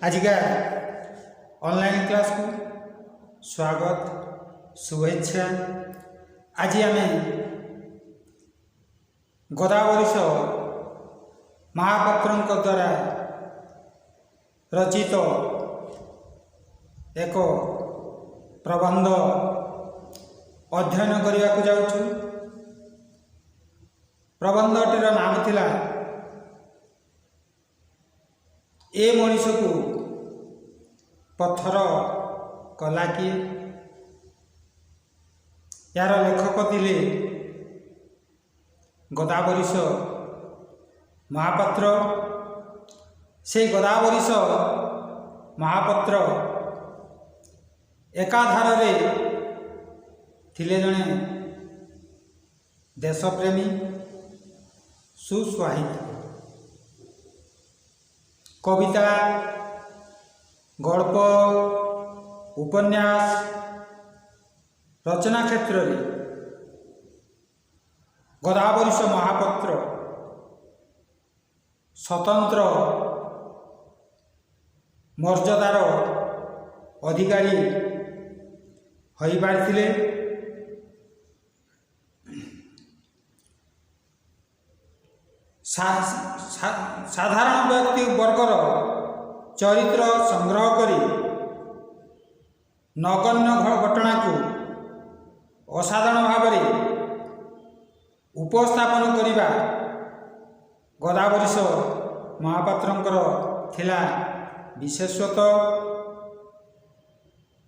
ଆଜିକା ଅନଲାଇନ୍ କ୍ଲାସ୍କୁ ସ୍ୱାଗତ, ଶୁଭେଚ୍ଛା। ଆଜି ଆମେ ଗୋଦାବରୀଶ ମହାପାତ୍ରଙ୍କ ଦ୍ୱାରା ରଚିତ ଏକ ପ୍ରବନ୍ଧ ଅଧ୍ୟୟନ କରିବାକୁ ଯାଉଛୁ। ପ୍ରବନ୍ଧଟିର ନାମ ଥିଲା "ଏ ମଣିଷକୁ ପଥର କଲା କିଏ?" ଏହାର ଲେଖକ ଥିଲେ ଗୋଦାବରୀଶ ମହାପାତ୍ର। ସେଇ ଗୋଦାବରୀଶ ମହାପାତ୍ର ଏକାଧାରରେ ଥିଲେ ଜଣେ ଦେଶପ୍ରେମୀ, ସୁସାହିତ୍ୟିକ। କବିତା, ଗଳ୍ପ, ଉପନ୍ୟାସ ରଚନା କ୍ଷେତ୍ରରେ ଗୋଦାବରୀଶ ମହାପାତ୍ର ସ୍ୱତନ୍ତ୍ର ମର୍ଯ୍ୟାଦାର ଅଧିକାରୀ ହୋଇପାରିଥିଲେ। ସାଧାରଣ ବ୍ୟକ୍ତି ବର୍ଗର ଚରିତ୍ର ସଂଗ୍ରହ କରି ନଗଣ୍ୟ ଘଟଣାକୁ ଅସାଧାରଣ ଭାବରେ ଉପସ୍ଥାପନ କରିବା ଗୋଦାବରୀଶ ମହାପାତ୍ରଙ୍କର ଥିଲା ବିଶେଷତ୍ୱ।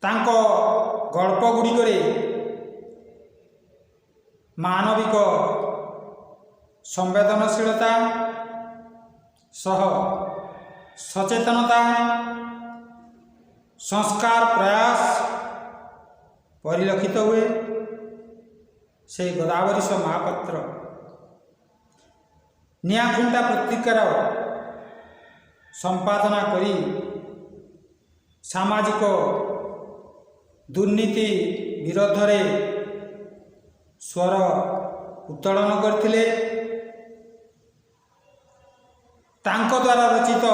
ତାଙ୍କ ଗଳ୍ପ ଗୁଡ଼ିକରେ ମାନବିକ ସମ୍ବେଦନଶୀଳତା ସହ ସଚେତନତା, ସଂସ୍କାର ପ୍ରୟାସ ପରିଲକ୍ଷିତ ହୁଏ। ସେଇ ଗୋଦାବରୀଶ ମହାପାତ୍ର ନିଆଁଖୁଣ୍ଟା ପତ୍ରିକାର ସମ୍ପାଦନା କରି ସାମାଜିକ ଦୁର୍ନୀତି ବିରୋଧରେ ସ୍ୱର ଉତ୍ତୋଳନ କରିଥିଲେ। ତାଙ୍କ ଦ୍ୱାରା ରଚିତ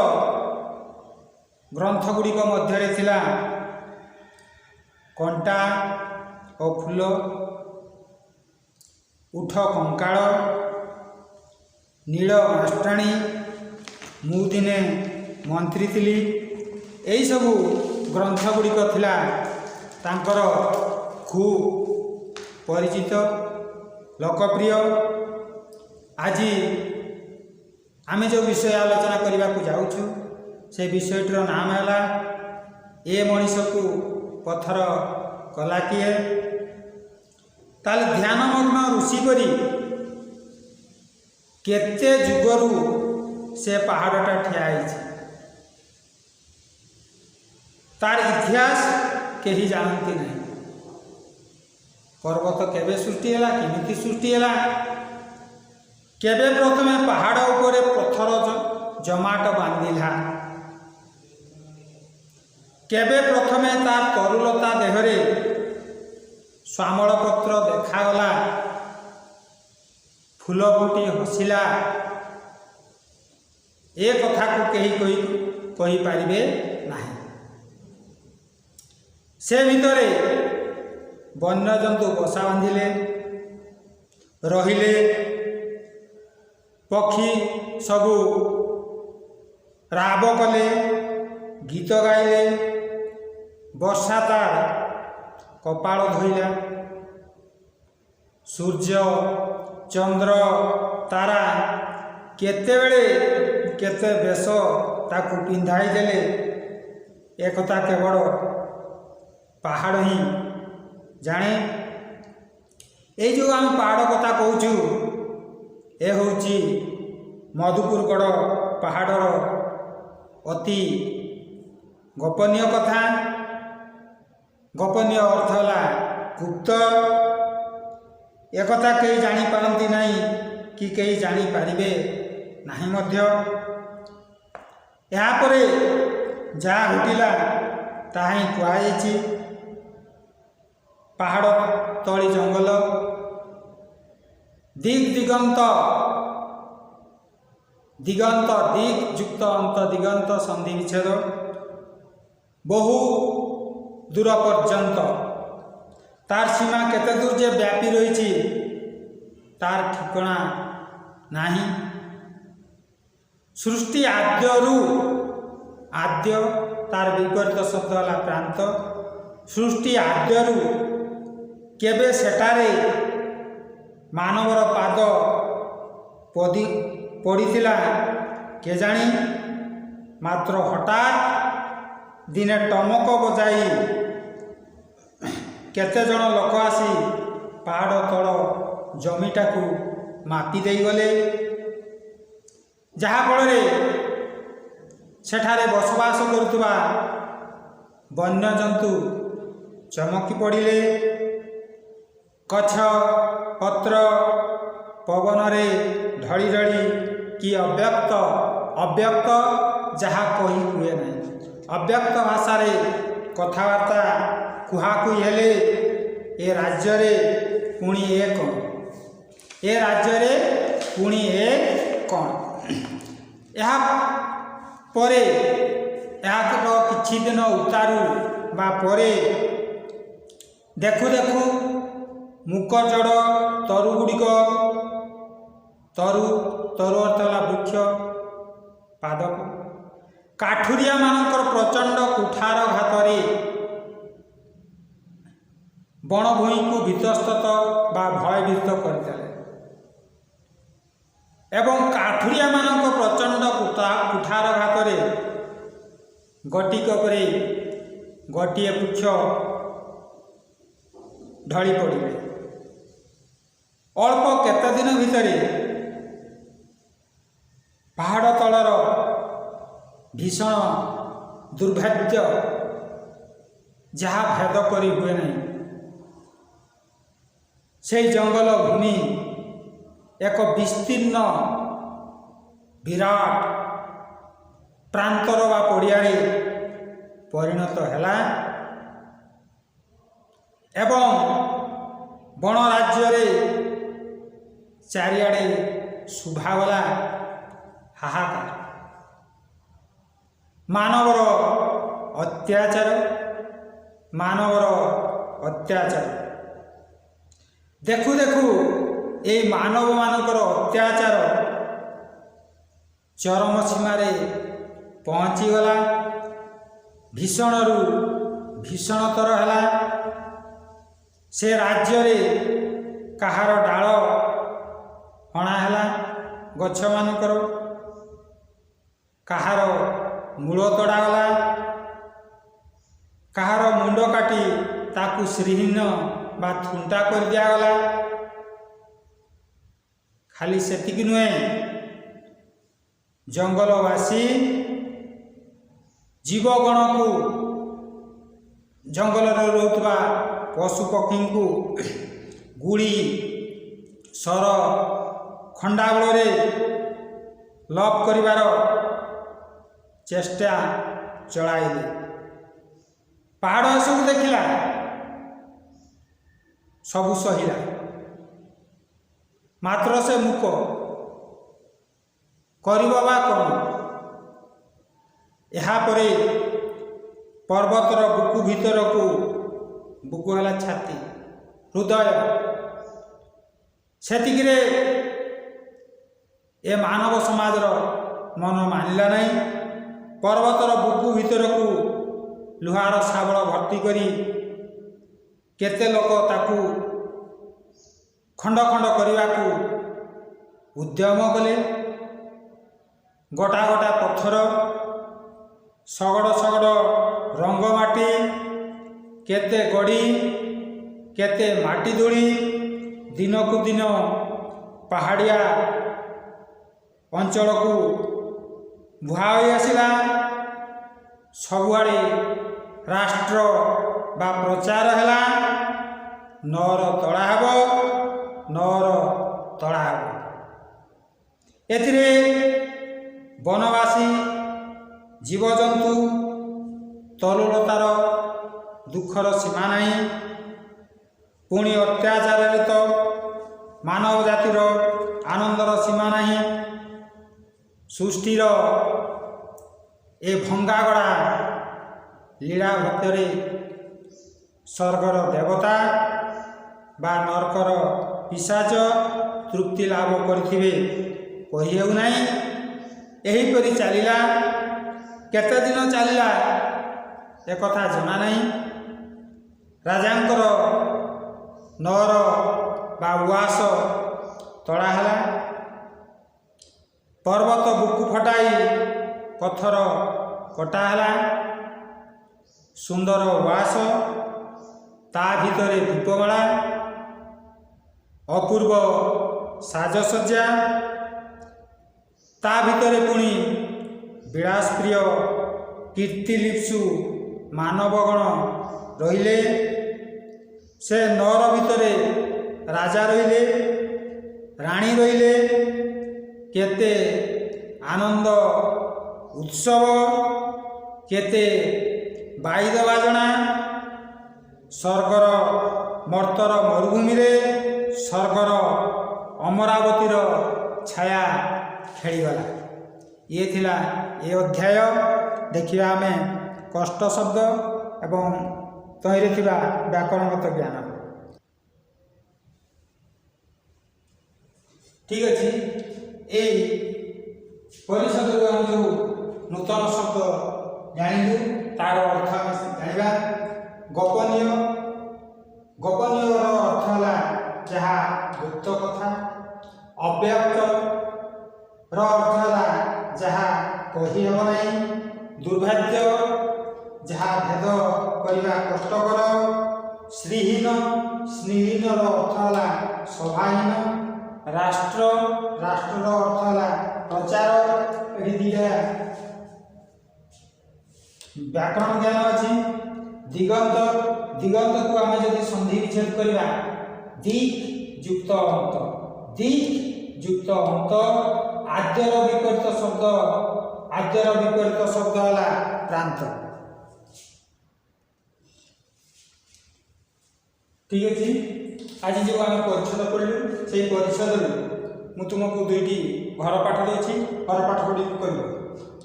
ଗ୍ରନ୍ଥ ଗୁଡ଼ିକ ମଧ୍ୟରେ ଥିଲା କଣ୍ଟା ଓ ଫୁଲ, ଉଠ କଙ୍କାଳ, ନୀଳ ମାଷ୍ଟ୍ରାଣୀ, ମୁଁ ଦିନେ ମନ୍ତ୍ରୀ ଥିଲି। ଏହିସବୁ ଗ୍ରନ୍ଥ ଗୁଡ଼ିକ ଥିଲା ତାଙ୍କର ଖୁବ୍ ପରିଚିତ, ଲୋକପ୍ରିୟ। ଆଜି ଆମେ ଯେଉଁ ବିଷୟ ଆଲୋଚନା କରିବାକୁ ଯାଉଛୁ, ସେ ବିଷୟଟିର ନାମ ହେଲା "ଏ ମଣିଷକୁ ପଥର କଲା କିଏ?" ତାହେଲେ ଧ୍ୟାନମଗ୍ନ ଋଷି ପରି କେତେ ଯୁଗରୁ ସେ ପାହାଡ଼ଟା ଠିଆ ହେଇଛି, ତାର ଇତିହାସ କେହି ଜାଣନ୍ତି ନାହିଁ। ପର୍ବତ କେବେ ସୃଷ୍ଟି ହେଲା, କେମିତି ସୃଷ୍ଟି ହେଲା, କେବେ ପ୍ରଥମେ ପାହାଡ଼ ଉପରେ ପଥର ଜମାଟ ବାନ୍ଧିଲା, କେବେ ପ୍ରଥମେ ତା ତରୁଲତା ଦେହରେ ଶ୍ୟାମଳ ପତ୍ର ଦେଖାଗଲା, ଫୁଲ ଫୁଟି ହସିଲା, ଏ କଥାକୁ କେହି କହିପାରିବେ ନାହିଁ। ସେ ଭିତରେ ବନ୍ୟଜନ୍ତୁ ବସା ବାନ୍ଧିଲେ, ରହିଲେ। ପକ୍ଷୀ ସବୁ ରାବ କଲେ, ଗୀତ ଗାଇଲେ। ବର୍ଷା ତାର କପାଳ ଧୋଇଲା। ସୂର୍ଯ୍ୟ, ଚନ୍ଦ୍ର, ତାରା କେତେବେଳେ କେତେ ବେଶ ତାକୁ ପିନ୍ଧାଇ ଦେଲେ, ଏକଥା କେବଳ ପାହାଡ଼ ହିଁ ଜାଣେ। ଏଇ ଯେଉଁ ଆମେ ପାହାଡ଼ କଥା କହୁଛୁ, ଏ ହେଉଛି ମଧୁପୁରଗଡ଼ ପାହାଡ଼ର ଅତି ଗୋପନୀୟ କଥା। ଗୋପନୀୟ ଅର୍ଥ ହେଲା ଗୁପ୍ତ। ଏକଥା କେହି ଜାଣିପାରନ୍ତି ନାହିଁ କି କେହି ଜାଣିପାରିବେ ନାହିଁ ମଧ୍ୟ। ଏହାପରେ ଯାହା ଘଟିଲା, ତାହା ହିଁ କୁହାଯାଇଛି। ପାହାଡ଼ ତଳି ଜଙ୍ଗଲ, ଦିଗ୍ ଦିଗନ୍ତ, ଦିଗନ୍ତ, ଦିଗ୍ ଯୁକ୍ତ ଅନ୍ତ, ଦିଗନ୍ତ, ସନ୍ଧି ବିଚ୍ଛେଦ। ବହୁ ଦୂର ପର୍ଯ୍ୟନ୍ତ। ତାର ସୀମା କେତେ ଦୂର ଯେ ବ୍ୟାପି ରହିଛି, ତାର ଠିକଣା ନାହିଁ। ସୃଷ୍ଟି ଆଦ୍ୟରୁ, ଆଦ୍ୟ ତାର ବିପରୀତ ଶବ୍ଦ ହେଲା ପ୍ରାନ୍ତ। ସୃଷ୍ଟି ଆଦ୍ୟରୁ କେବେ ସେଠାରେ ମାନବର ପାଦ ପଦି ପଡ଼ିଥିଲା କେଜାଣି, ମାତ୍ର ହଠାତ୍ ଦିନେ ଟମକ ବଜାଇ କେତେଜଣ ଲୋକ ଆସି ପାହାଡ଼ ତଳ ଜମିଟାକୁ ମାପି ଦେଇଗଲେ, ଯାହାଫଳରେ ସେଠାରେ ବସବାସ କରୁଥିବା ବନ୍ୟଜନ୍ତୁ ଚମକି ପଡ଼ିଲେ। ଗଛ ପତ୍ର ପବନରେ ଢଳି ଢଳି କି ଅବ୍ୟକ୍ତ, ଅବ୍ୟକ୍ତ ଯାହା କହି ହୁଏ ନାହିଁ, ଅବ୍ୟକ୍ତ ଭାଷାରେ କଥାବାର୍ତ୍ତା କୁହାକୁହି ହେଲେ, ଏ ରାଜ୍ୟରେ ପୁଣି ଏ କ'ଣ? ଏ ରାଜ୍ୟରେ ପୁଣି ଏ କ'ଣ? ଏହା ପରେ, ଏହାର କିଛି ଦିନ ଉତ୍ତାରୁ ବା ପରେ ଦେଖୁ ଦେଖୁ ମୂକ ଜଡ଼ ତରୁ ଗୁଡ଼ିକ, ତରୁ, ତରୁ ଅର୍ଥ ହେଲା ବୃକ୍ଷ, ପାଦପ, କାଠୁରିଆମାନଙ୍କର ପ୍ରଚଣ୍ଡ କୁଠାର ଘାତରେ ବଣଭୂଇଁକୁ ଭୀତସ୍ତତ ବା ଭୟଭୀତ କରିଦେଲେ ଏବଂ କାଠୁରିଆମାନଙ୍କ ପ୍ରଚଣ୍ଡ କୁଠାର ଘାତରେ ଗୋଟିକ ପରେ ଗୋଟିଏ ବୃକ୍ଷ ଢଳି ପଡ଼ିଲେ। ଅଳ୍ପ କେତେ ଦିନ ଭିତରେ ପାହାଡ଼ ତଳର ଭୀଷଣ ଦୁର୍ଭେଦ୍ୟ, ଯାହା ଭେଦ କରି ହୁଏ ନାହିଁ, ସେଇ ଜଙ୍ଗଲ ଭୂମି ଏକ ବିସ୍ତୀର୍ଣ୍ଣ ବିରାଟ ପ୍ରାନ୍ତର ବା ପଡ଼ିଆରେ ପରିଣତ ହେଲା ଏବଂ ବଣ ରାଜ୍ୟରେ ଚାରିଆଡ଼େ ଶୁଭାଗଲା ହାହାକାର, ମାନବର ଅତ୍ୟାଚାର, ମାନବର ଅତ୍ୟାଚାର। ଦେଖୁ ଦେଖୁ ଏଇ ମାନବମାନଙ୍କର ଅତ୍ୟାଚାର ଚରମ ସୀମାରେ ପହଞ୍ଚିଗଲା, ଭୀଷଣରୁ ଭୀଷଣତର ହେଲା। ସେ ରାଜ୍ୟରେ କାହାର ଡାଳ ହଣା ହେଲା ଗଛମାନଙ୍କର, କାହାର ମୂଳ ତଡ଼ାଗଲା, କାହାର ମୁଣ୍ଡ କାଟି ତାକୁ ଶ୍ରୀହୀନ ବା ଥୁଣ୍ଟା କରିଦିଆଗଲା। ଖାଲି ସେତିକି ନୁହେଁ, ଜଙ୍ଗଲବାସୀ ଜୀବଗଣକୁ, ଜଙ୍ଗଲରେ ରହୁଥିବା ପଶୁପକ୍ଷୀଙ୍କୁ ଗୁଳି, ଶର, ଖଣ୍ଡା ବଳରେ ଲୋପ କରିବାର ଚେଷ୍ଟା ଚଳାଇଲେ। ପାହାଡ଼ ଏସବୁ ଦେଖିଲା, ସବୁ ସହିଲା, ମାତ୍ର ସେ ମୂକ। କରିବ ବା କ'ଣ? ଏହାପରେ ପର୍ବତର ବୁକୁ ଭିତରକୁ, ବୁକୁ ହେଲା ଛାତି, ହୃଦୟ, ସେତିକିରେ ଏ ମାନବ ସମାଜର ମନ ମାନିଲା ନାହିଁ। ପର୍ବତର ବୁକୁ ଭିତରକୁ ଲୁହାର ଶାବଳ ଭର୍ତ୍ତି କରି କେତେ ଲୋକ ତାକୁ ଖଣ୍ଡ ଖଣ୍ଡ କରିବାକୁ ଉଦ୍ୟମ କଲେ। ଗୋଟା ଗୋଟା ପଥର, ଶଗଡ଼ ଶଗଡ଼ ରଙ୍ଗ ମାଟି, କେତେ ଗଡ଼ି, କେତେ ମାଟି ଧୂଳି ଦିନକୁ ଦିନ ପାହାଡ଼ିଆ ଅଞ୍ଚଳକୁ ବୁହା ହୋଇ ଆସିଲା। ସବୁଆଡ଼େ ରାଷ୍ଟ୍ର ବା ପ୍ରଚାର ହେଲା, ନଅର ତଡ଼ା ହେବ, ନଅର ତଡ଼ା ହେବ। ଏଥିରେ ବନବାସୀ ଜୀବଜନ୍ତୁ, ତରୁଲତାର ଦୁଃଖର ସୀମା ନାହିଁ। ପୁଣି ଅତ୍ୟାଚାରରେ ତ ମାନବ ଜାତିର ଆନନ୍ଦର ସୀମା ନାହିଁ। ସୃଷ୍ଟିର ଏ ଭଙ୍ଗାଗଡ଼ା ଲୀଳା ଭିତରେ ସ୍ୱର୍ଗର ଦେବତା ବା ନର୍କର ପିଶାଚ ତୃପ୍ତି ଲାଭ କରିଥିବେ, କହି ହେଉନାହିଁ। ଏହିପରି ଚାଲିଲା। କେତେ ଦିନ ଚାଲିଲା, ଏକଥା ଜଣା ନାହିଁ। ରାଜାଙ୍କର ନଅର ବା ଉଆସ ତଡ଼ା ହେଲା। ପର୍ବତ ବୁକୁ ଫଟାଇ ପଥର କଟା ହେଲା। ସୁନ୍ଦର ଉଆସ, ତା ଭିତରେ ଦୀପମାଳା, ଅପୂର୍ବ ସାଜସଜ୍ଜା, ତା ଭିତରେ ପୁଣି ବିଳାସପ୍ରିୟ କୀର୍ତ୍ତିଲିପ୍ସୁ ମାନବଗଣ ରହିଲେ। ସେ ନଅର ଭିତରେ ରାଜା ରହିଲେ, ରାଣୀ ରହିଲେ। କେତେ ଆନନ୍ଦ ଉତ୍ସବ, କେତେ ବାଇଦ ବାଜଣା! ସ୍ୱର୍ଗର ମର୍ତ୍ତର ମରୁଭୂମିରେ ସ୍ୱର୍ଗର ଅମରାବତୀର ଛାୟା ଖେଳିଗଲା। ଇଏ ଥିଲା ଏ ଅଧ୍ୟାୟ। ଦେଖିବା ଆମେ କଷ୍ଟ ଶବ୍ଦ ଏବଂ ତହିଁରେ ଥିବା ବ୍ୟାକରଣଗତ ଜ୍ଞାନ। ଠିକ୍ ଅଛି। ଏଇ ପରିଷଦରୁ ଆମେ ଯେଉଁ ନୂତନ ଶବ୍ଦ ଜାଣିଲୁ, ତାର ଅର୍ଥ ଆମେ ଜାଣିବା। ଗୋପନୀୟ। ଗୋପନୀୟର ଅର୍ଥ ହେଲା ଯାହା ଗୁପ୍ତ କଥା। ଅବ୍ୟକ୍ତ ର ଅର୍ଥ ହେଲା ଯାହା କହିହେବ ନାହିଁ। ଦୁର୍ଭାଗ୍ୟ, ଯାହା ଭେଦ କରିବା କଷ୍ଟକର। ଶ୍ରୀହୀନ। ଶ୍ରୀହୀନର ଅର୍ଥ ହେଲା ଶୋଭାହୀନ। ରାଷ୍ଟ୍ର। ରାଷ୍ଟ୍ରର ଅର୍ଥ ହେଲା ପ୍ରଚାର। ଏଠି ଦୁଇଟା ବ୍ୟାକରଣ ଜ୍ଞାନ ଅଛି। ଦିଗନ୍ତ। ଦିଗନ୍ତକୁ ଆମେ ଯଦି ସନ୍ଧି ବିଚ୍ଛେଦ କରିବା, ଦିକ୍ ଯୁକ୍ତ ଅନ୍ତ, ଦିକ୍ ଯୁକ୍ତ ଅନ୍ତ। ଆଦ୍ୟର ବିପରୀତ ଶବ୍ଦ, ଆଦ୍ୟର ବିପରୀତ ଶବ୍ଦ ହେଲା ପ୍ରାନ୍ତ। ଠିକ୍ ଅଛି। ଆଜି ଯେଉଁ ଆମେ ପରିଚ୍ଛଦ ପଢ଼ିଲୁ, ସେଇ ପରିଚ୍ଛଦରୁ ମୁଁ ତୁମକୁ ଦୁଇଟି ଘର ପାଠ ଦେଉଛି। ଘର ପାଠ ଗୁଡ଼ିକୁ କରିବ।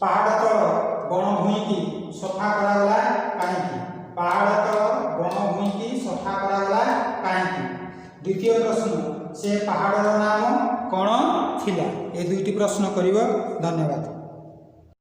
ପାହାଡ଼ ତଳ ବଣ ଭୂଇଁକି ସଫା କରାଗଲା କାହିଁକି? ପାହାଡ଼ ତଳ ବଣ ଭୂଇଁକି ସଫା କରାଗଲା କାହିଁକି? ଦ୍ୱିତୀୟ ପ୍ରଶ୍ନ, ସେ ପାହାଡ଼ର ନାମ କ'ଣ ଥିଲା? ଏ ଦୁଇଟି ପ୍ରଶ୍ନ କରିବ। ଧନ୍ୟବାଦ।